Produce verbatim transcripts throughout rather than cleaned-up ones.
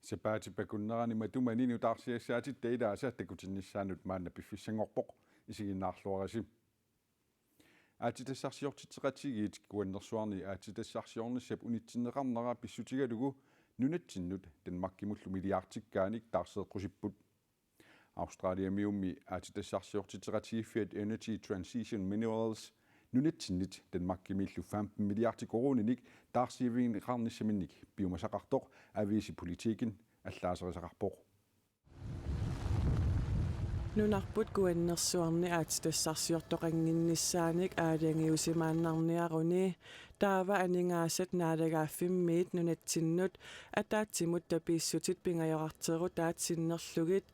Sapaatip akunnerani matumani nutaarsiassaatitta ilaasa takutinnissaanut maanna piffissanngorpoq, isiginnaarluarisi. Aatsitassarsiortitseqatigiit Kuannersuarni aatsitassarsiornissap unitsinneqarnera pissutigalugu nunatsinnut Danmarkimullu milliardikkaanik taarseeqqusipput. Australiamiummi aatsitassarsiortitseqatigiiffiat Energy Transition Minerals nunatsinnit Danmarkimiillu femten milliardi koruuninik taarsiivigineqarnissaminnik piumasaqartoq aviisi Politiken allaaserisaqarpoq. Nunarput Kuannersuarni aatsitassarsiortoqannginnissaanik aalajangiusimaannarniaruni taava aningaasat naalagaaffimmiit nunatsinnut ataatsimut tapiissutit pingajorarterutaat sinnerlugit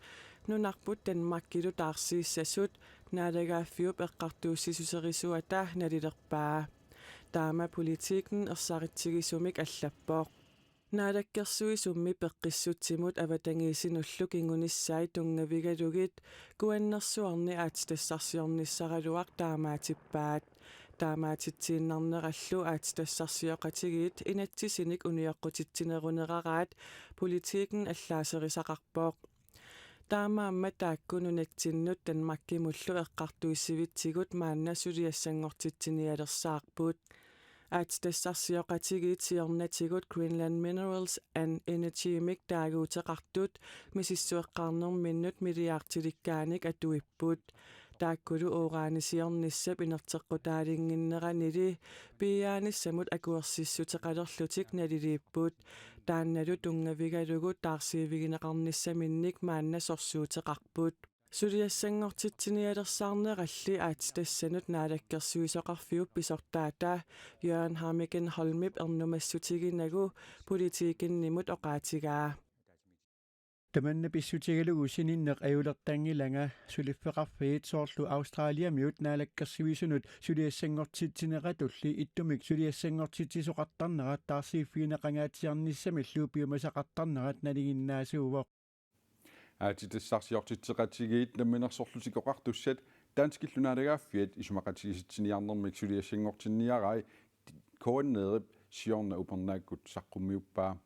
nunarput Danmarkilu taarsiissasut naalagaaffiup eqqartuussisuseriisuata nalilerpaa. Taama Politiken ersaritsigisumik allappoq. Naalakkersuisummi peqqissutsimut avatangiisinullu kingunissai tunngavigalugit Kuannersuarni aatsitassarsiornissaraluaq taamaatippaat. Taamaatitsiinnarnerallu aatsitassarsioqatigiit inatsisinik unioqqutitsineruneraraat Politiken allaaserisaqarpoq. Taamaammat taakku nunatsinnut Danmarkimullu eqqartuissivitsigut maanna suliassanngortitsinialersaarput. Aatsitassarsioqatigiit siornatigut Greenland Minerals and Energymik taaguuteqartut misissueqqaarnerminnut milliardilikkaanik atuipput. Taakkulu uranisiornissap inerteqqutaalinnginneranili piiaanissamut akuersissuteqalerlutik naliliipput. Taannalu tunngavigalugu taarsiivigineqarnissaminnik maanna sorsuuteqarput. Suliassanngortitsinialersaarneralli aatsitassanut naalakkersuisoqarfiup pisortaata Jørgen Hammekenholmip ernumassutiginagu Politikenimut oqaatigaa. Tamanna pissutigalugu sininneq ajulertanngilanga suliffeqarfiit soorlu Australiamiut naalakkersuisunut suliassanngortitsineratulli ittumik suliassanngortitsisoqartarnerat taarsiiffigineqangaatsiarnissamillu piumasaqartarnerat nalinginnaasuuvoq. Aatsitassarsiortitseqatigiit Namminersorlutik Oqartussat danskillu naalagaaffiat isumaqatigiissitsiniarnermik suliassanngortinniarai K N R-ip siorna upernaakkut saqqummiuppaa.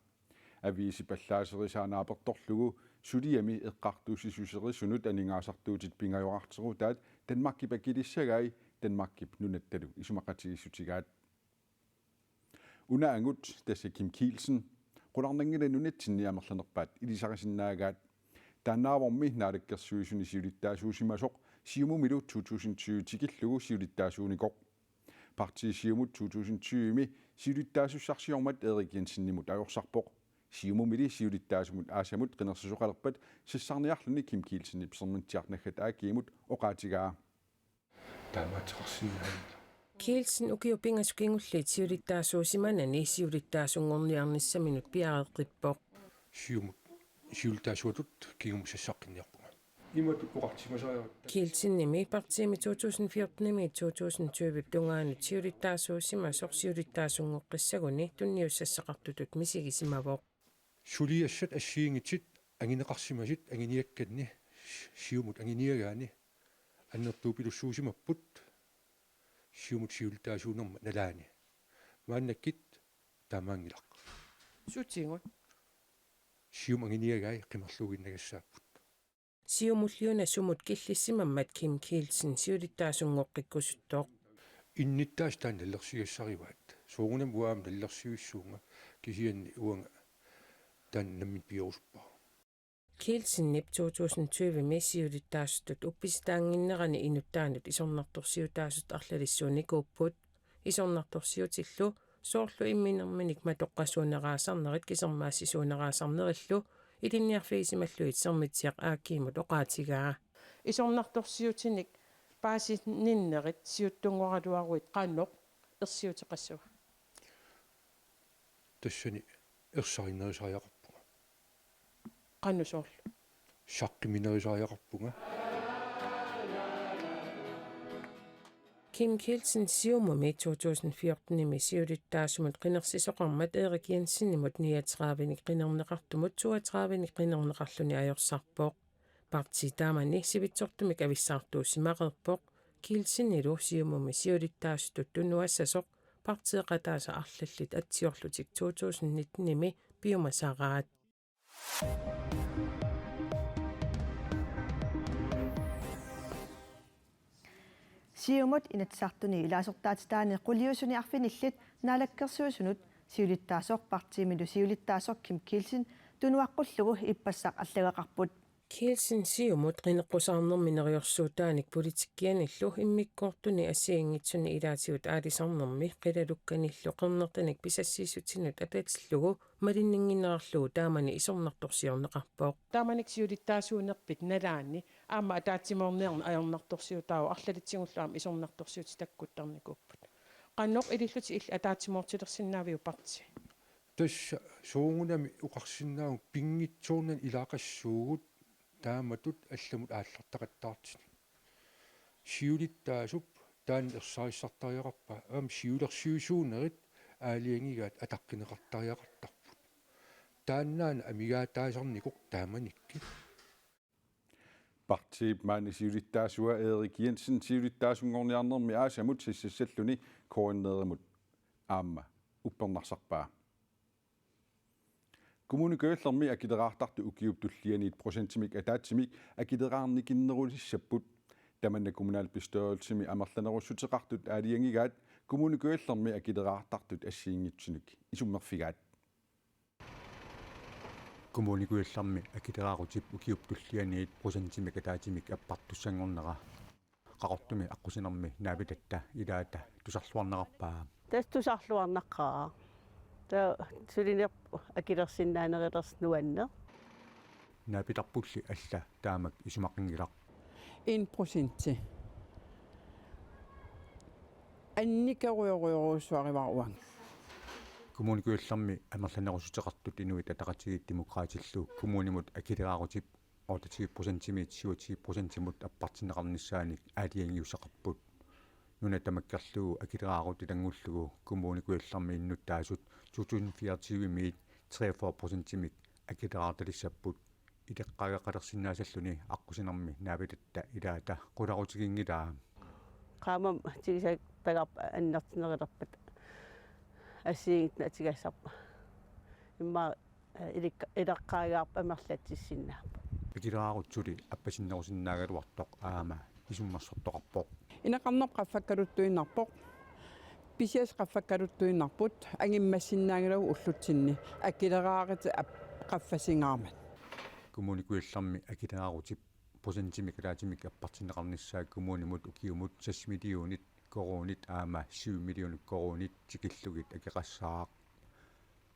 Aviisip allaaserisaa naapertorlugu suliami eqqartuussisuserisunut aningaasartuutit pingajorarterutaat Danmarkip akilissagai Danmarkip nunattalu isumaqatigiissutigaat. Una angut tassa Kim Kielsen, qularnanngilaq, nunatsinni amerlanerpaat ilisarisinnaagaat. Taannaavormi Naalakkersuisuni siulittaasuusimasoq Siumumilu to tusind tyve tikillugu siulittaasuunikoq. Partii Siumut to tusind tyve-mi siulittaasussarsiormat Erik Jensenimut ajorsarpoq. Siumumili siulittaasumut aasamut qinersisoqalerpat sassarniarluni Kim Kielsenip Sermitsiaq naggat A G-mut oqaatigaa. Taamaateqarsinnaanngilaq. Kielsen ukiut pingasut kingulliit siulittaasuusimanani siulittaasunngorniarnissaminut piareeqqippoq. Siumut siulittaasuatut kingumut sassaqqinniarpunga. Imatut oqartimasariaqarpoq. Kielsenimi partiimi to tusind fjortenimiit to tusind tyvep tungaanut siulittaasuusimasoq siulittaasunngoqqissaguni tunniussassaqartutut misigisimavoq. Suliassat assigiinngitsut angineqarsimasut anguniakkanni, Siumut anguniagaanni annertuupilussuusimapput Siumut siulittaasuunerma nalaani. Maannakkut taamaanngilaq. Sutigut? Siumut anguniagai qimerluinnagassaapput. Siumulli una sumut killissimammat Kim Kielsen siulittaasunngoqqikkusuttoq. Innuttaasut taanna nalilersugassarivaat. Soorunami uanga aamma nalilersuissuunga, kisianni uanga taanna nammineq piareerusuppara. Kielsenip to tusind tyve-mi siulittaasutut uppisitaannginnerani inuttaanut isornartorsiutaasutut arlalissuunikuupput. Isornartorsiutillu soorlu imminerminik matoqqasuuneraasarnerit kisermaassisuuneraasarnerillu ilinniarfigisimallugit Sermitsiaq A G-mut oqaatigaa. Isornartorsiutinik paasininnerit siuttunngoraluaruit qanoq ersiuteqassava? Tassani ersarinnerusariaqarpunga. Qanoq soorlu? Saqqumminerusariaqarpunga. Kim Kielsen Siumumi to tusind fjortenimi siulittaasumut qinersisoqarmat Erik Jensenimut niogtredivenik qinerneqartumut toogtredivenik qinerneqarluni ajorsarpoq. Partii taamani sivitsortumik avissaartuusimareerpoq. Kielsenilu Siumumi siulittaasutut tunuassasoq partiiqataasa arlallit atsiorlutik to tusind nittenimi piumasaraat. Siumut Inatsisartuni ilaasortaatitaani quliusuni arfinillit Naalakkersuisunut siulittaasoq, partiimilu siulittaasoq Kim Kielsen tunuaqqullugu ippassaq allagaqarput. Kielsen Siumut qineqqusaarnermi neriorsuutaanik politikkianillu immikkoortuni assigiinngitsuni ilaatigut aalisarnermi qilalukkanillu qernertanik pisassiissutinut atatillugu malinninnginnerarlugu taamani isornartorsiorneqarpoq. Taamanikkut siulittaasuunerpit nalaani aamma ataatsimoorniarneq ajornartorsiutaavoq, arlalitsigullu aamma isornartorsiutit takkuttarnikuupput. Qanoq ilillutit illit ataatsimoortilersinnaaviuk partii? Tassa soorunami oqarsinnaavunga pinngitsoornani ilaqassuugut taamatut allamut aallartaqattaartunik. Siulittaasup taanna ersarissartariaqarpaa, aamma siulersuisuunerit aalajangigaat ataqqineqartariaqartarput. Taannaana amigaataasarnikoq taamanikkut. Partiip maani siulittaasua Erik Jensen siulittaasunngorniarnermi aasamut sissassalluni K N R-imut aamma uppernarsarpaa. Kommune Kujallermi akileraartartut ukiup tullianiit procentimik ataatsimik akileraarnikinnerulissapput. Tamanna kommunalbestyrelsimi amerlanerussuteqartut aalajangigaat Kommune Kujallermi akileraartartut assigiinngitsunik isummerfigaat. Kommune Kujallermi akileraarutip ukiup tullianiit procentimik ataatsimik appartussanngornera Qaqortumi aqqusinermi naapitatta ilaata tusarluarnerarpaa. Tassa tusarluarnaqaaq. Taava sulinerput akilersinnaanerulersoq nuanneq. Naapitarpulli alla taamak isumaqanngilaq. En procenti. Annikerujorujorujussuarivara uanga. Kommune Kujallermi amerlanerussuteqartut Inuit Ataqatigiit Demokraatillu kommunimut akileraarutip otteogtyve procentimiit syvogtyve procentimut appartinneqarnissaanik aalajangiussaqarput. Nuna tamakkerlugu akileraarut ilanngullugu Kommune Kujallermi innuttaasut to tusind fireogtyvemiit treogfyrre procentimik akileraartalissapput. Ileqqaagaqalersinnaasalluni aqqusinermi naapitatta ilaata qularutiginngilaa. Qaammammut tigusaqarpat annertunerulerpat assigiinngitsunik atugassarput. Immaqa ilik-, ileqqaagaarput amerlatsissinnaapput. Akileraarut suli appasinnerusinnaagaluartoq aamma isummersortoqarpoq. Ineqarnerput qaffakkaluttuinnarpoq. Pisiassat qaffakkaluttuinnarput, angimmassinnaanngilagut ullutsinni akileraarutit ap-, qaffasingaarmat. Kommune Kujallermi akileraarutip procentimik ataatsimik appartinneqarnissaa kommunimut ukiumut seks millionit koruunit aamma syv millionit koruunit tikillugit akeqassaaq.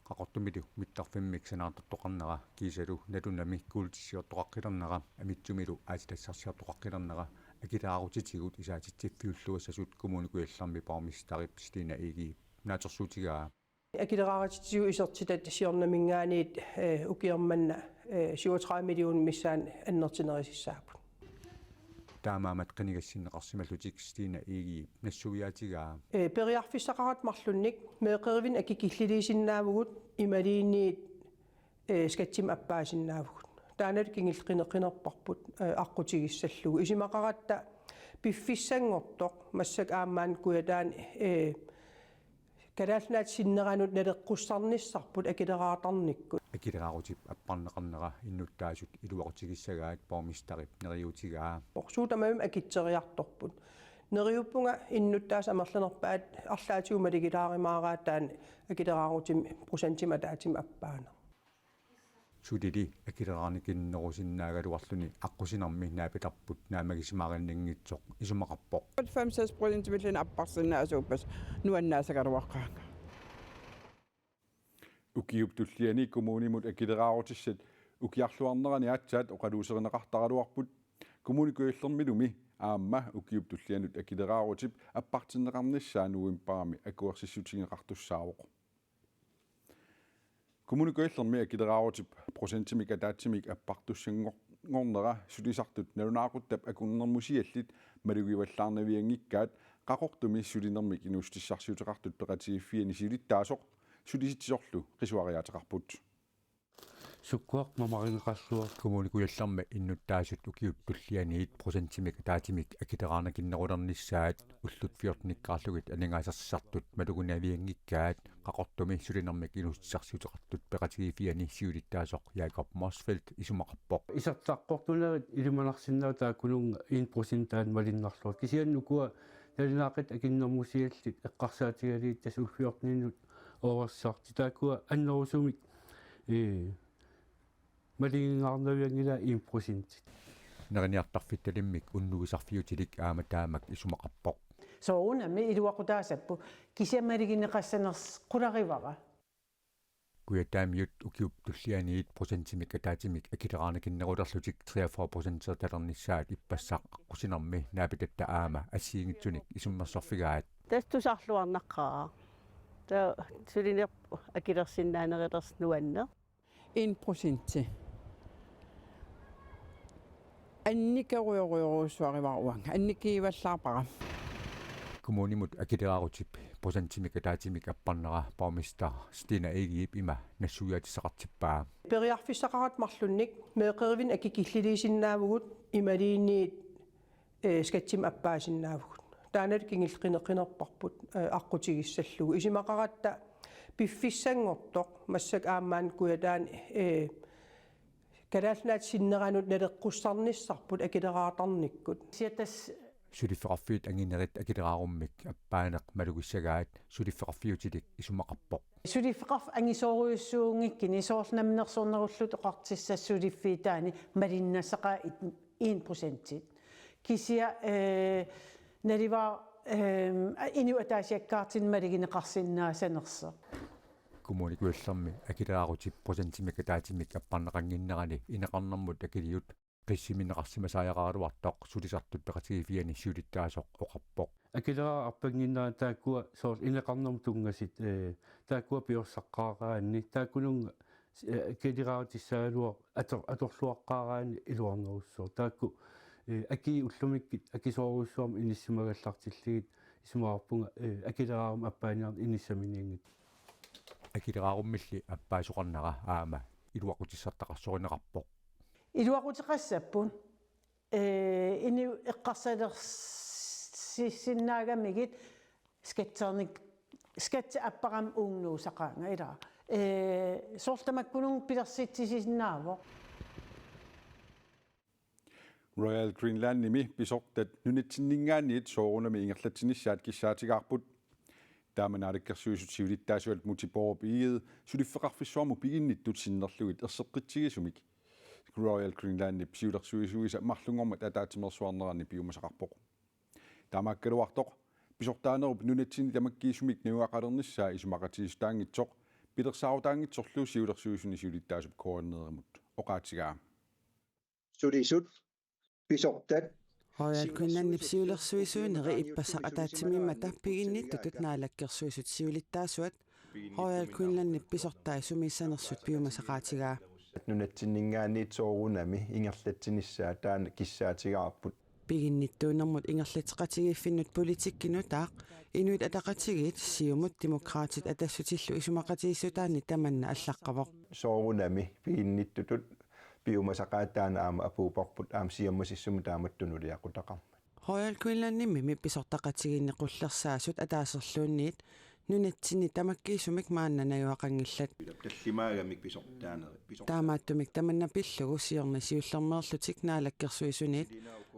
Qaqortumilu mittarfimmik sanaartortoqarnera kiisalu nalunami kuultissiortoqaqqilernera amitsumilu aatsitassarsiortoqaqqilernera akileraarutitigut isaatitsiffiulluassasut Kommune Kujallermi borgmesterip Stine Egedep naatsorsuutigaa. Akileraarutitigut isertitat siornaminngaanniit, eh, ukioq manna, eh, syvogtredive millionit missaanni annertunerussapput. Taamaammat qinigassinneqarsimallutik Stine Egedep nassuiaatigaa. Eh, periarfissaqaratta marlunnik meeqqerivinnik akikilliliisinnaavugut imaluunniit, eh, skattimik appaasinnaavugut. Taannalu kingulleq qine-, qinerparput, eh, aqqutigissallugu. Isumaqaratta piffissanngortoq massakkut aamma maani Kujataani, eh, Kalaallit Nunaata sinneranut naleqqussarnissarput akileraartarnikkut. Akileraarutip apparneqarnera innuttaasut iluaqutigissagaat borgmesterip neriuutigaa. Suut tamarmik akitseriartorput. Neriuppunga innuttaasut amerlanerpaat arlaatigut malugilaarumaaraat taanna akileraarutimi procentimik ataatsimik appaaneq. Sulili akileraarnikinnerusinnaagaluarluni aqqusinermi naapitarput naammagisimaarinninngitsoq isumaqarpoq. Fem seks procentimilluunniit apparsinnaasuuppat nuannaasagaluaqaanga. Ukiup tulliani kommunimut akileraarutissat ukiarluarnerani aatsaat oqaluuserineqartaraluarput. Kommune Kujallermilumi aamma ukiup tullianut akileraarutip appartinneqarnissaa novembarimi akuersissutigineqartussaavoq. Kommune Kujallermi akileraarutip procentimik ataatsimik appartussanngor-, -ngornera sulisartut nalunaaquttap akunnermusiallit malugivallaarnavianngikkaat Qaqortumi sulinermik inuussutissarsiuteqartut peqatigiiffianni siulittaasoq sulisitsisorlu qisuariaateqarput. Sukkuaq mamarineqarluaq. Kommune Kujallermi innuttaasut ukiup tullianiit procentimik ataatimik akileraarnikinnerulernissaat ullut fjortenikkaarlugit aningaasarsisartut maluginavianngikkaat Qaqortumi sulinermik inuussutissarsiuteqartut peqatigiiffianni siulittaasoq Jakob Motzfeldt isumaqarpoq. Isertaqqortunerit ilimanarsinnaavoq taakkununnga en procent taanna malinnarlugu. Kisianni ukua nalunaaqutaq akunnermusiallit eqqarsaatigalugit tassa ullut fjorteninut oorersartut taakkua annerusumik, ee, maliginnarnavianngilaa en procent. Neriniartarfittalimmik unnuisarfiutilik aamma taamak isumaqarpoq. Soorunami iluaqutaassapput kisianni maligineqassanersoq qularivara. Kujataamiut ukiup tullianiit procentimik ataatimik akileraarnikinnerulerlutik treogfyrre procentertalernissaat ippassaq aqqusinermi naapitatta aamma assigiinngitsunik isummersorfigaat. Tassa tusarluarnaqqaarpoq. Taava sulinerput akilersinnaanerulersoq nuanneq. En procenti. Annikerujorujorujussuarivara uanga. Annikiivallaarpara. Kommunimut akileraarutip procentimik ataatimik apparnera borgmester Stina Egedep ima nassuiaatissaqartippaa. Periarfissaqaratta marlunnik meeqqerivinnik akikilliliisinnaavugut imaluunniit, ee, skattimik appaasinnaavagut. Taannalu kingulleq qineqqinerparput, ee, aqqutigissallugu. Isumaqaratta piffissanngortoq massakkut aamma Kujataani, ee, Kalaallit Nunaata sinneranut naleqqussarnissarput akileraartarnikkut. Siatas. Suliffeqarfiit anginerit akileraarummik appaaneq malugissagaat suliffeqarfiutilik isumaqarpoq. Suliffeqarfik angisoorujussuunngikkuni soorlu Namminersornerullutik Oqartussat suliffiit taanna malinnassaqaat en procentit. Kisianni, ee, naluara, ee, inuit ataasiakkaartunik maligineqarsinnaasanersoq. Kommune Kujallermi akileraarutip procentimik ataatimik apparneqannginnerani ineqarnermut akiliut qissiminneqarsimasariaqaraluartoq sulisartut peqatigiiffianni siulittaasoq oqarpoq. Akileraarut arpannginnerani taakkua soorlu ineqarnermut tunngasut, ee, taakkua piorsaqqaaraanni taakkununnga, ee, akileraarutissagaluaq ator-, atorluaqqaaraanni iluarnerussaaq. Taakku, ee, akii ullumikkut akisoorujussuarmik inissisimagallartillugit isumaqarpunga, ee, akileraarummi appaaniarneq inissaminianngitsoq. Akileraarummilli appaasoqarnera aamma iluaqutissartaqarsorineqarpoq. Iluaquteqassapput, ee, inuit eqqarsalersissinnaagamigit skatternik-, skattit apparamik uunnuusaqaanga ilaa. Ee, soorlu tamakkununnga pilersitsisinnaavoq. Royal Greenlandimi pisortat nunatsinninngaanniit soorunami ingerlatsinissaat kissaatigaarput. Taama Naalakkersuisut siulittaasuat Múte Bourup Egede suliffeqarfissuarmut piginnittut sinnerlugit erseqqitsigisumik Royal Greenlandip siulersuisuisa marlunngormat ataatsimeersuarnerani piumasaqarpoq. Taamaakkaluartoq pisortaanerup nunatsinni tamakkiisumik najugaqalernissaa isumaqatigiissutaanngitsoq pilersaarutaanngitsorlu siulersuisuni siulittaasup K N R-imut oqaatigaa. Sulisut pisortat Royal Greenlandip siulersuisuuneri ippassaq ataatsimiimmata piginnittutut Naalakkersuisut siulittaasuat Royal Greenlandip pisortai sumiissanersut piumasaqaatigaa. Nunatsinninngaanniit soorunami ingerlatsinissaa taanna kissaatigaarput. Piginnittuunermut ingerlatseqatigiiffinnut politikki nutaaq, Inuit Ataqatigiit, Siumut, Demokraatit Atassutillu isumaqatigiissutaanni tamanna allaqqavoq. Soorunami piginnittutut piumasaqaat taanna aamma apuupparput aamma siammasissumik taamatut tunuliaqutaqarmat. Royal Greenlandimi pisortaqatigiinni qullersaasut ataaserluunniit nunatsinni tamakkiisumik maanna najugaqanngillat. Tallimaagamik pisortaanerit, pisortaa-. Taamaattumik tamanna pillugu siorna siullermeerlutik Naalakkersuisuniit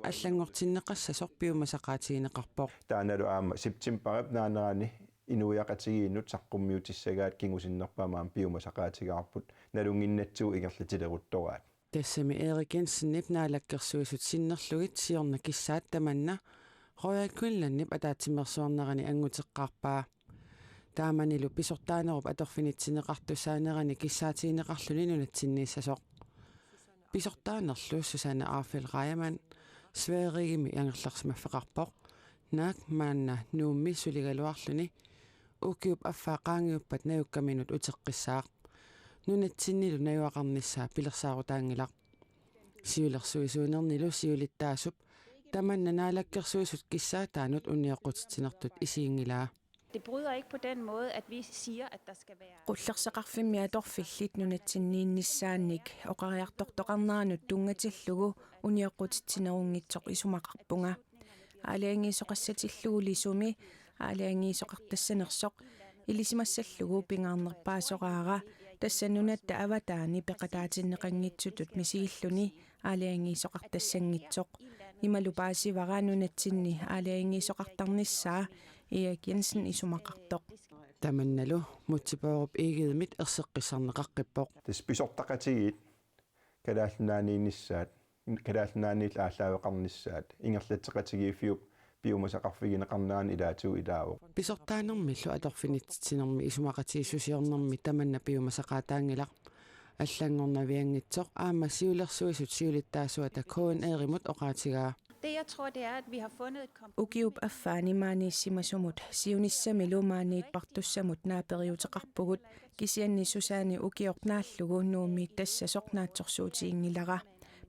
allanngortinneqassasoq piumasaqaatigineqarpoq. Taannalu aamma septembarip naanerani inuiaqatigiinnut saqqummiutissagaat kingusinnerpaamik aamma piumasaqaatigaarput nalunnginnatsigu ingerlatileruttoraat. Tassami Erik Jensenip Naalakkersuisut sinnerlugit siorna kissaat tamanna Royal Greenlandip ataatsimeersuarnerani annguteqqaarpaa. Taamanilu pisortaanerup atorfinitsinneqartussaanerani kissaatigineqarluni nunatsinniissasoq. Pisortaanerlu Susanne Arfeldt Reimann Sverigemi angerlarsimaffeqarpoq. Naak maanna Nuummi suligaluarluni ukiup affaa qaangiuppat najukkaminut uteqqissaaq. Nunatsinnilu najugaqarnissaa pilersaarutaanngilaq. Siulersuisuunernilu siulittaasup tamanna Naalakkersuisut kissaataanut unioqqutitsinertut isiginngilaa. Det bryder ikke på den måde, at vi siger, at der skal være... Qullersaqarfimmi atorfillit nunatsinniinnissaannik oqariartortoqarneranut tunngatillugu unioqqutsitsinerunnginnitsoq isumaqarpunga. Aalajangiisoqassatillugu lisumi aalajangiisoqartassanersoq ilisimassallugu pingaarnerpaasoraara, tassa nunatta avataani peqataatinneqanngitsutut misigilluni aalajangiisoqartassanngitsoq. Imalu paasivara nunatsinni aalajangiisoqartarnissaa, Erik Jensen isumaqartoq. Tamannalu Múte Bourup Egedemit erseqqissarneqaqqippoq. Tassa pisortaqatigiit Kalaallit Nunaanniinnissaat, Kalaallit Nunaanniillu aallaaveqarnissaat ingerlatseqatigiiffiup piumasaqarfigineqarnerani ilaatigut ilaavoq. Pisortaanermillu atorfinitsitsinermi isumaqatigiissusiornermi tamanna piumasaqaataanngilaq. Allanngornavianngitsoq aamma siulersuisut siulittaasuata K N R-imut oqaatigaa. Det, jeg tror, det er, at vi har fundet et kompromis. Ukiup affaani maaniissimasumut siunissamilu maaniippartussamut naaperiuteqarpugut, kisianni Susanne ukioq naallugu Nuummiittassasoq naatsorsuutiginngilara.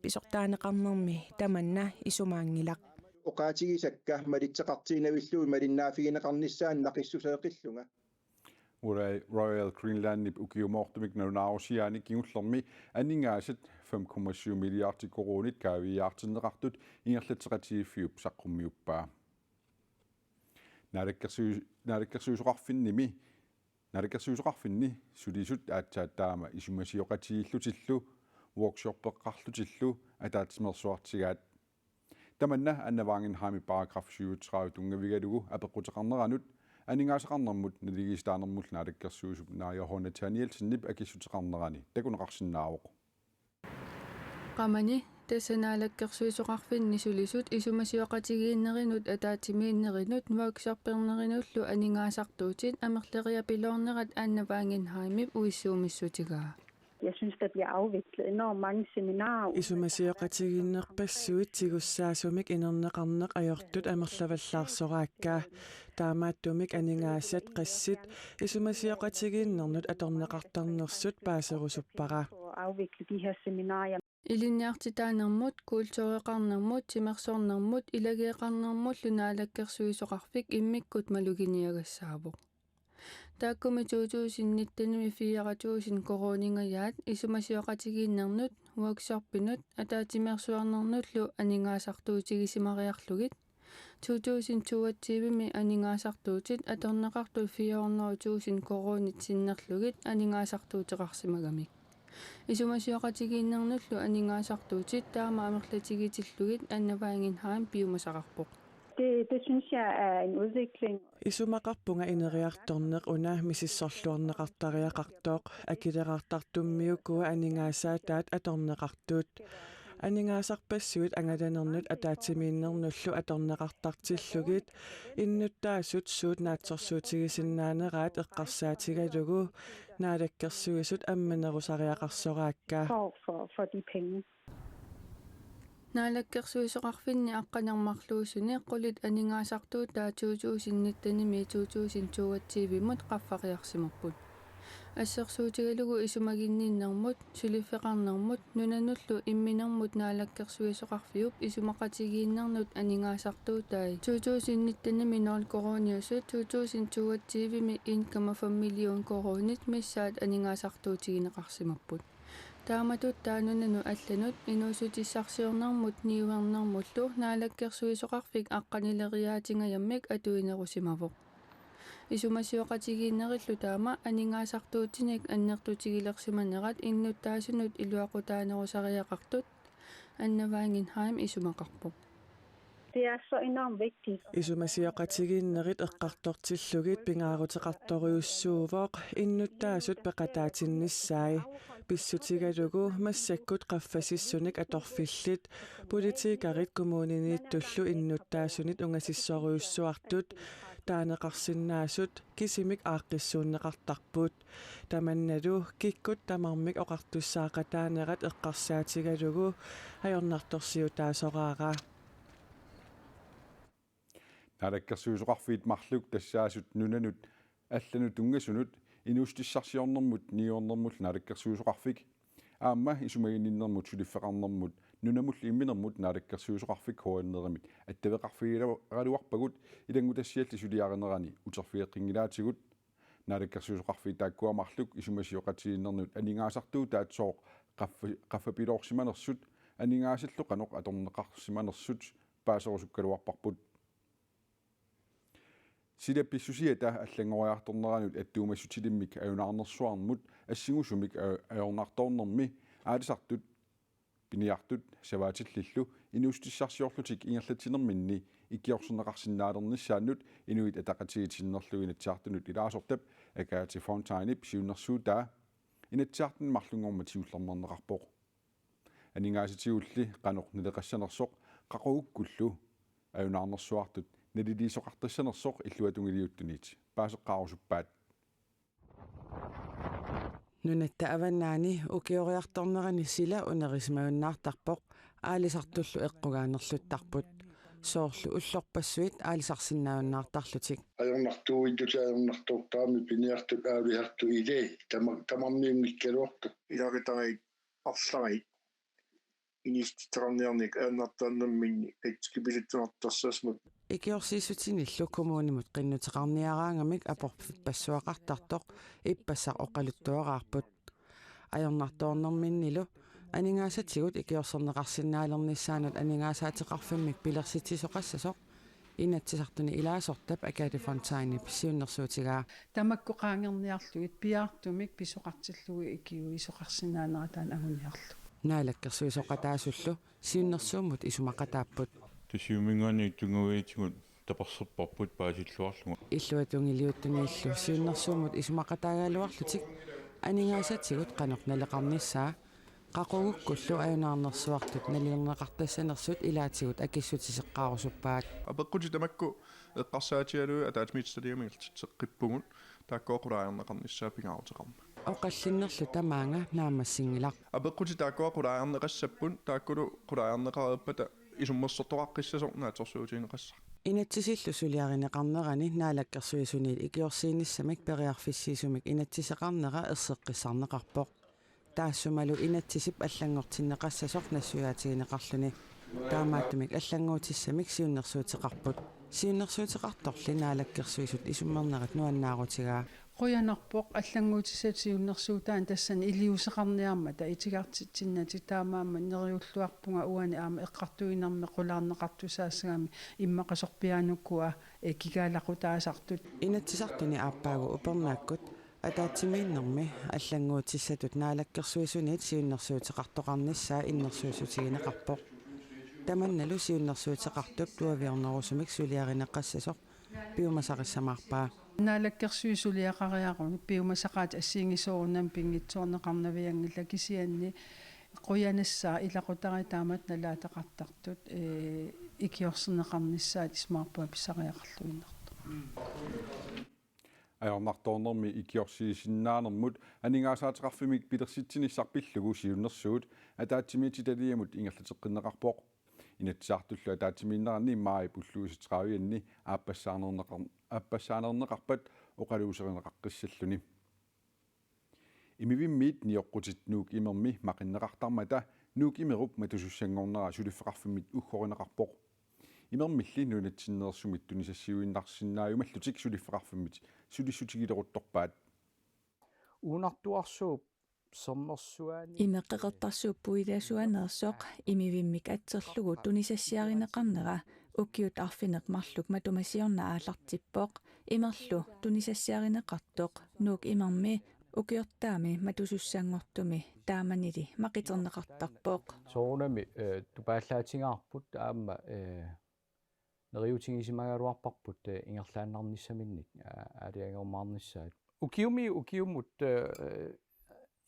Pisortaaneqarnermi tamanna isumaanngilaq. Oqaatigisakka malitseqartiinnavillugu malinnaaffigineqarnissaanut naqissuseeqillunga. Royal, Royal Greenlandip ukiumoortumik nalunaarusiaani kingullermi aningaasat fem komma syv milliarder koruunit kaaviiaartinneqartut ingerlatseqatigiiffiup saqqummiuppaa. Naalakkersu-, naalakkersuisoqarfinnimi, naalakkersuisoqarfinni sulisut aatsaat taama isumasioqatigiillutillu workshoppeqarlutillu ataatsimeersuartigaat. Tamanna Anna Wangenheimip paragraf syvogtredive tunngavigalugu apeqquteqarneranut aningaasaqarnermut naligiissitaanermullu naalakkersuisup Naaja H. Nathanielsenip akissuteqarnerani takuneqarsinnaavoq. Qamani tassa naalakkersuisoqarfinni sulisut isumasioqatigiinnerinut ataatsimiinnerinut workshopperneranullu aningaasartuutit amerleriapiloornerat Anna Wangenheimip uissuumissutigaa. Jeg synes, der bliver afviklet enormt mange seminarer. Isumasioqatigiinnerpassuit tigussaasumik inerneqarneq ajortut amerlavallaarsoraakka. Taamaattumik aningaasat qassit isumasioqatigiinnernut atorneqartarnersut paaserusuppara. At afvikle de her seminarer. Ilinniartitaanermut, kultureqarnermut, timersornermut, ilageeqarnermullu naalakkersuisoqarfik immikkut maluginiagassaavoq. Taakkumi to tusind nittenimi fire tusind koruuningajaat isumasioqatigiinnernut, workshoppinut, ataatsimeersuarnernullu aningaasartuutigisimariarlugit, to tusind toogtyvemi aningaasartuutit atorneqartut fire hundrede tusind koruunit sinnerlugit aningaasartuuteqarsimagamik. Isumasioqatigiinnernullu aningaasartuutit taama amerlatigitillugit Anna Wangenheim piumasaqarpoq. Det, det synes jeg er en udvikling. Isumaqarpunga ineriartorneq una misissorluarneqartariaqartoq, akileraartartummi ukua aningaasaataat atorneqartut. Aningaasarpassuit angalanernut ataatsimiinnernullu atorneqartartillugit innuttaasut suut naatsorsuutigisinnaaneraat eqqarsaatigalugu Naalakkersuisut ammanerusariaqarsoraakka. For, for, for de penge. Naalakkersuisoqarfinni aqqaneq-marluusuni qulit aningaasartuutaat to tusind nittenimi to tusind toogtyvemut qaffariarsimapput. Assersuutigalugu isumaginninnermut, suliffeqarnermut, nunanullu imminermut naalakkersuisoqarfiup isumaqatigiinnernut aningaasartuutai to tusind nittenimi nul koruuniusut to tusind toogtyvemi en komma fem million koruunit missaat aningaasartuutigineqarsimapput. Taamatut taanna nunanut allanut inuussutissarsiornermut niuernermullu naalakkersuisoqarfik aqqanileriaatingajammik atuinerusimavoq. Isumasioqatigiinnerillu taama aningaasartuutinik annertutigilersimanerat innuttaasunut iluaqutaanerusariaqartut Anna Wangenheim isumaqarpoq. Det er så enormt vigtigt. Isumasioqatigiinnerit eqqartortillugit pingaaruteqartorujussuuvoq innuttaasut peqataatinnissaat. Pissutigalugu massakkut qaffasissunik atorfillit, politikerit kommuniniittullu innuttaasunit ungasissorujussuartut taaneqarsinnaasut kisimik aaqqissuunneqartarput. Tamannalu kikkut tamarmik oqartussaaqataanerat eqqarsaatigalugu ajornartorsiutaasoraara. Naalakkersuisoqarfiit marluk tassaasut nunanut allanut tunngasunut inuussutissarsiornermut niuernermullu naalakkersuisoqarfik aamma isumaginninnermut suliffeqarnermut Nunamullu Imminermut Naalakkersuisoqarfik H N R-imit attaveqarfigilaaraluarpagut ilanngutassialli suliarinerani uterfigeqqinngilaatigut. Naalakkersuisoqarfiit taakkua marluk isumasioqatigiinnernut aningaasartuutaat sooq qaffa-, qaffapiloorsimanersut aningaasallu qanoq atorneqarsimanersut paaserusukkaluarparput. Sila pissusiata allanngoriartorneranut attuumassutilimmik ajunaarnersuarmut assingusumik aj-, ajornartoornermi aalisartut piniartut savaatillillu inuussutissarsiorlutik ingerlatsinerminni ikiorserneqarsinnaalernissaannut Inuit Ataqatigiit sinnerlugit Inatsisartunut ilaasortap Agathe Fontainep siunnersuutaa Inatsisartuni marlunngormat siullermeerneqarpoq. Aningaasatigulli qanoq naleqassanersoq qaqugukkullu ajunaarnersuartut naliliisoqartassanersoq illuatungiliuttunit paaseqqaarusuppaat. Nunatta avannaani ukioriartornerani sila unerisimagunnaartarpoq, aalisartullu eqqugaanerluttarput. Soorlu ullorpassuit aalisarsinnaajunnaartarlutik. Ajornartuuillutik ajornartoortaramik piniartut aalisartut ilaat tama-, tamarmiunngikkaluartoq. Ilaquttariit arlallit inisittarniarnik ajornartoornerminni atsikipilittunartarsaasmut. Ikiorsiissutinillu kommunimut qinnuteqarniaraangamik aporfippassuaqartartoq ippassaq oqaluttuaraarput. Ajornartoornerminnilu aningaasatigut ikiorserneqarsinnaalernissaannut aningaasaateqarfimmik pilersitsisoqassasoq Inatsisartuni ilaasortap Agathe Fontainep siunnersuutigaa. Tamakku qaangerniarlugit piaartumik pisoqartillugu ikiuisoqarsinnaanera taanna anguniarlugu. Naalakkersuisoqataasullu siunnersuummut isumaqataapput. Tasiumingaani tunngaviatigut taperserparput paasilluarlugu. Illuatungiliuttuniillu siunnersuummut isumaqataagaluarlutik aningaasatigut qanoq naleqarnissaa qaqugukkullu ajunaarnersuartut nalilerneqartassanersut ilaatigut akissutiseqqaarusuppaat. Apeqqutit tamakku eqqarsaatigalugit ataatsimiititaliami iltitseqqippugut taakkua qulaajarneqarnissaa pingaaruteqarmat. Oqallinnerlu tamaanga naammassinngilaq. Apeqqutit taakkua qulaajarneqassapput, taakkulu qulaajarneqareerpata isummersortoqaqqissasoq naatsorsuutigineqassaq. Inatsisillu suliarineqarnerani Naalakkersuisuniit ikiorsiinissamik periarfissiisumik inatsiseqarnera erseqqissarneqarpoq. Taassumalu inatsisip allanngortinneqassasoq nassuiaatigineqarluni. Taamaattumik allannguutissamik siunnersuuteqarput. Siunnersuuteqartorli Naalakkersuisut isummernerat nuannaarutigaa. Qujanarpoq allanngutissat siunnersuutaanni tassani iliuuseqarniarmata itigartitsinnatik, taamaammat neriulluarpunga uani aamma eqqartuinermi qulaarneqartussaassagami immaqa sorpiaanukua, eh, kigaalaqutaasartut. Inatsisartuni aappaagu upernaakkut ataatsimiinnermi allannguutissatut Naalakkersuisuniit siunnersuuteqartoqarnissaa innersuussutigineqarpoq. Tamannalu siunnersuuteqartup tuaviornerusumik suliarineqassasoq piumasarissamaarpaa. Naalakkersuisut suliaqariaruni piumasaqaatit assigiinngisoorunnarmik pinngitsoorneqarnavianngillat, kisianni qujanassaaq ilaqutariit taamatut nalaataqartartut, ee, ikiorserneqarnissaat isumaqarpunga pissariaqarluinnartoq. Ajornartoornermi ikiorsiisinnaanermut aningaasaateqarfimmik pilersitsinissaq pillugu siunnersuut ataatsimiititaliamut ingerlateqqinneqarpoq. Inatsisartullu ataatsimiinneranni maajip ulluisa tredive-anni aappassaarneqar-, aappassaaneqarpat oqaluuserineqaqqissalluni. Imivimmiit nioqqutit Nuuk Imermi maqinneqartarmata Nuuk Imerup matusussanngornera suliffeqarfimmit uggorineqarpoq. Imermilli nunatsinneersumit tunisassiuinnarsinnaajumallutik suliffeqarfimmit sulissutigileruttorpaat. Uunartuarsuup Sermersuani. Imeq Qeqertarsuup puilaasuaneersoq Imivimmik atserlugu tunisassiarineqarnera ukiut arfineq-marluk matuma siorna aallartippoq. Imerlu tunisassiarineqartoq Nuuk Imermi ukiortaami matusussanngortumi taamanili maqiterneqartarpoq. Soorunami, eh, tupaallaatigaarput aamma, eh, neriuutigisimagaluarparput, eh, ingerlaannarnissaminnik, aa-, aalajangerumaarnissaat. Ukiumi ukiumut, eh,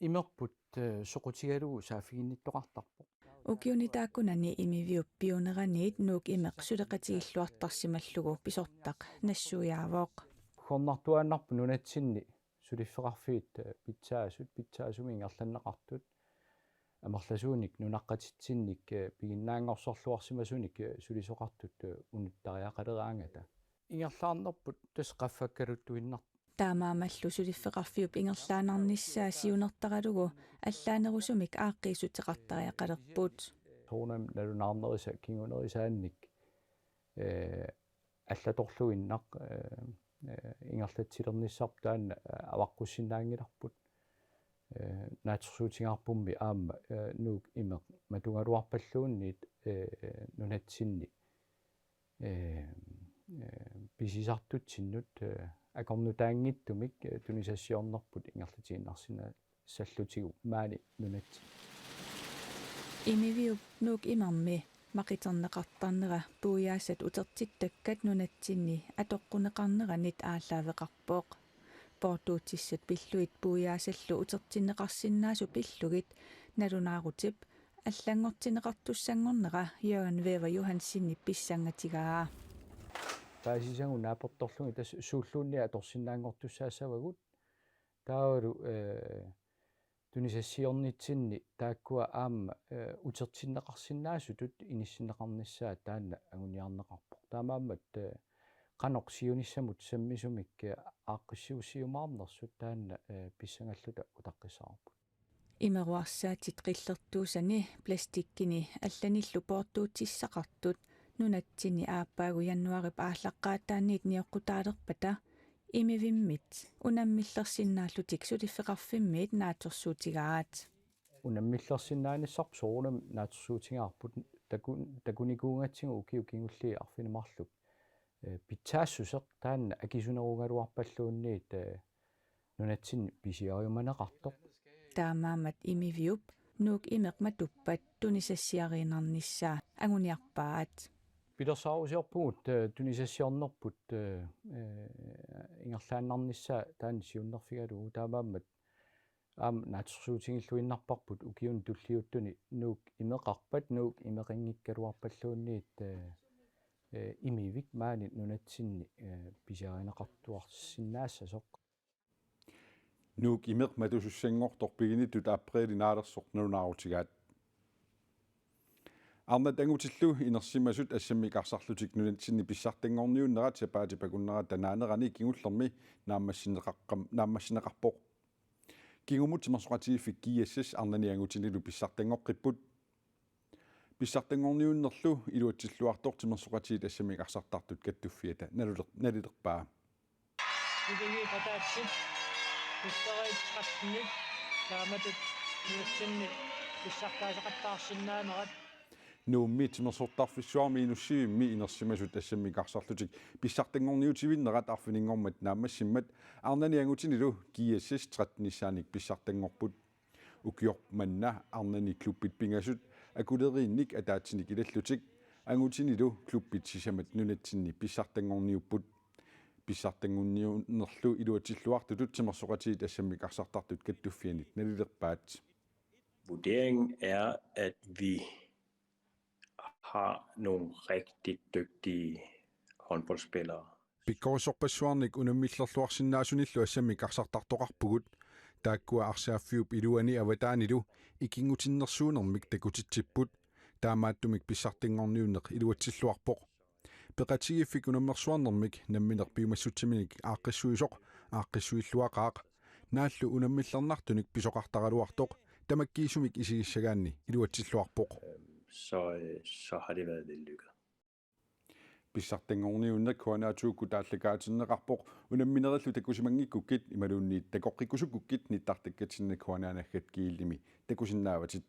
imerput, eh, soqutigalugu saaffiginnittoqartarpoq. Ukiuni taakkunani Imiviup piuneraniit Nuuk Imeq suleqatigilluartarsimallugu pisortaq nassuiaavoq. Uggornartuaannarpoq nunatsinni suliffeqarfiit, eh, pitsaasut, pitsaasumik ingerlanneqartut, amerlasuunik nunaqqatitsinnik, eh, piginnaanngorsorluarsimasunik, eh, sulisoqartut, eh, unuttariaqaleraangata. Ingerlaarnerput tassa qaffakkaluttuinnartoq. Taamaammallu suliffeqarfiup ingerlaannarnissaa siunertaralugu allaanerusumik aaqqiissuteqartariaqalerput. Soorunami nalunaarnerisa kingunerisaannik, eh, allatorluinnaq, eh, eh, ingerlatsilernissarput taanna, eh, avaqqussinnaanngilarput. Eh, naatsorsuutigaarpummi aamma, eh, Nuuk Imeq matugaluarpalluunniit, eh, nunatsinni, eh, eh, pisisartutsinnut, eh, akornutaanngitsumik, eh, tunisassiornerput ingerlatiinnarsinnaallutigu maani nunatsinni. Imiviup Nuuk Imermi maqiterneqartarnera puiaasat utertittakkat nunatsinni atoqquneqarneranit aallaaveqarpoq. Poortuutissat pillugit puiaasallu utertinneqarsinnaasut pillugit nalunaarutip allanngortinneqartussanngornera Jørgen Wæver Johansenip pissangatigaa. Paasisagut naapertorlugit tassa suulluunniit atorsinnaanngortussaassavagut. Taavalu, eh, tunisassiornitsinni taakkua aamma, eh, utertinneqarsinnaasutut inissinneqarnissaa taanna anguniarneqarpoq. Taamaammat, eh, qanoq siunissamut sammisumik, eh, aaqqissuussiumaarnersut taanna, eh, pissangalluta utaqqissavarput. Imeruarsaatit qillertuusani plastikkini allanillu poortuutissaqartut nunatsinni aappaagu januaarip aallaqqaataaniit nioqqutaalerpata Imivimmit unammillersinnaallutik suliffeqarfimmiit naatsorsuutigaat. Unammillersinnaanissarput soorunami naatsorsuutigaarput taku-, takunikuugatsigu ukiut kingulliit arfineq-marluk, eh, pitsaassuseq taanna akisunerugaluarpalluunniit, eh, nunatsinni pisiariumaneqartoq. Taamaammat Imiviup Nuuk Imeq matuppat tunisassiariinnarnissaa anguniarpaat. Pilersaarusiorpugut, eh, tunisassiornerput, eh, eh, ingerlaannarnissaa taanna siunnerfigalugu, taamaammat aamma naatsorsuutigilluinnarparput ukiuni tulliuttuni Nuuk Imeqarpat Nuuk Imeqinngikkaluarpalluunniit, eh, eh, Imivik maani nunatsinni, eh, pisiarineqartuarsinnaassasoq. Nuuk Imeq matusussanngortoq piginittut apriilip naalersoq nalunaarutigaat. Arnat angutillu inersimasut assammik arsarlutik nunatsinni pissartanngorniunnerat sapaatip akunnerata naanerani kingullermi naammassineqaqqam-, naammassineqarpoq. Kingumut timersoqatigiiffik G S S arnani angutinilu pissartanngoqqipput. Pissartanngorniunnerlu iluatsilluartoq timersoqatigiit assammik arsartartut kattuffiata naluler-, nalilerpaa. Ikigiit ataatsit, Østerigs tretten-nik, taamatut nunatsinni pissartaasaqattaarsinnaanerat. Nuummi timersortarfissuarmi Inussivimmi inersimasut assammik arsarlutik pissartanngorniutivinnerat arfininngormat naammassimmat arnani angutinilu G S S tretten-issaannik pissartanngorput. Ukioq manna arnani klubbit pingasut akuleriinnik ataatsinik ilallutik angutinilu klubbit sisamat nunatsinni pissartanngorniupput. Pissartanngorniunnerlu iluatsilluartutut timersoqatigiit assammik arsartartut kattuffianit nalilerpaat. Vurderingen er, at vi har nogle rigtig dygtige håndboldspillere. Pikkorissorpassuarnik unammillerluarsinnaasunillu assammik arsartartoqarpugut. Taakkua arsaaffiup iluani avataanilu ikinngutinnersuunermik takutitsipput. Taamaattumik pissartanngorniunneq iluatsilluarpoq. Peqatigiiffik unammersuarnermik nammineq piumassutsiminik aaqqissuisoq aaqqissuilluaqaaq. Naallu unammillernartunik pisoqartaraluartoq tamakkiisumik isigissagaanni iluatsilluarpoq. Så, øh, så har det været vellykket. Pissartanngorniunneq K N R to-kkut aallakaatinneqarpoq, unamminerillu takusimanngikkukkit imaluunniit takoqqikkusukkukkit nittartakkatsinni K N R naggat gl-imi takusinnaavatit.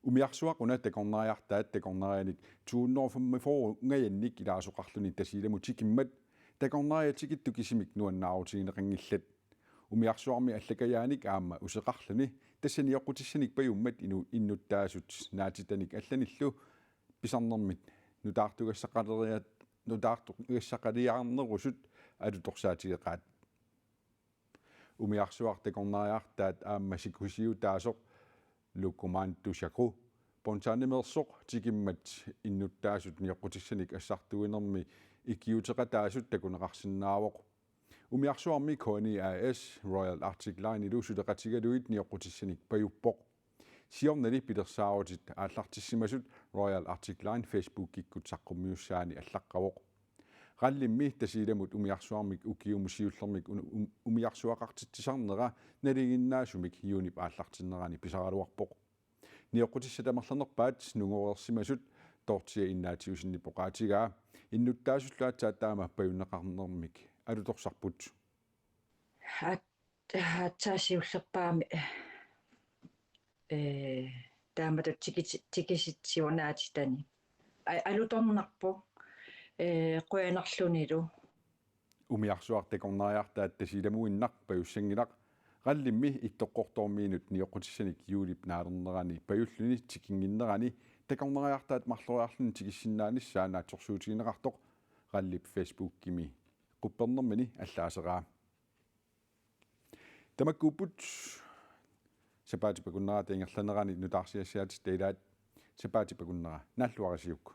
Umiarsuaq una takornariartaat takornarianik to hundrede og femogfyrre-ngajannik ilaasoqarluni Tasiilamut tikimmat takornariat tikittup kisimik nuannaarutigineqanngillat. Umiarsuarmi allakajaanik aamma useqarluni tassa nioqqutissanik pajummat inu-, innuttaasut naatitanik allanillu pisarnermit nutaartugassaqaleriat-, nutaartugassaqaliarnerusut alutorsaatigeqaat. Umiarsuaq takornariartaat aamma sikusiutaasoq Lukumaantu Saku Pontsanimeersoq tikimmat innuttaasut nioqqutissanik assartuinermi ikiuuteqataasut takuneqarsinnaavoq. Umiarsuarmi K N I A/S Royal Arctic Line-ilu suleqatigalugit nioqqutissanik pajuppoq. Siornali pilersaarutit aallartissimasut Royal Arctic Line Facebookikkut saqqummiussaani allaqqavoq. Rallimmi Tasiilamut umiarsuarmik ukiumut siullermik un-, um-, umiarsuaqartitsisarnera nalinginnaasumik juunip aallartinnerani pisaraluarpoq. Nioqqutissat tamarluinnarpaat nungoreersimasut tortia innaatiusinni poqaatigaa innuttaasullu aatsaat taama pajunneqarnermik alutorsarput. Aat-, aatsaat siullerpaamik, ee, taamatut tikit-, tikisitsivoq naatitani. A-, alutornarpoq, ee, qujanarlunilu. Umiarsuaq takornariartaat Tasiilamuinnaq pajussanngilaq. Qallimmi Ittoqqortoormiinut nioqqutissanik juulip naalernerani pajulluni tikinnginnerani takornariartaat marloriarluni tikissinnaanissaa naatsorsuutigineqartoq Qallip Facebookimi quppernermini allaaseraa. Tamakkuupput sapaatip akunnerata ingerlanerani nutaarsiassiaatitta ilaat. Sapaatip akunnera naalluarisiuk.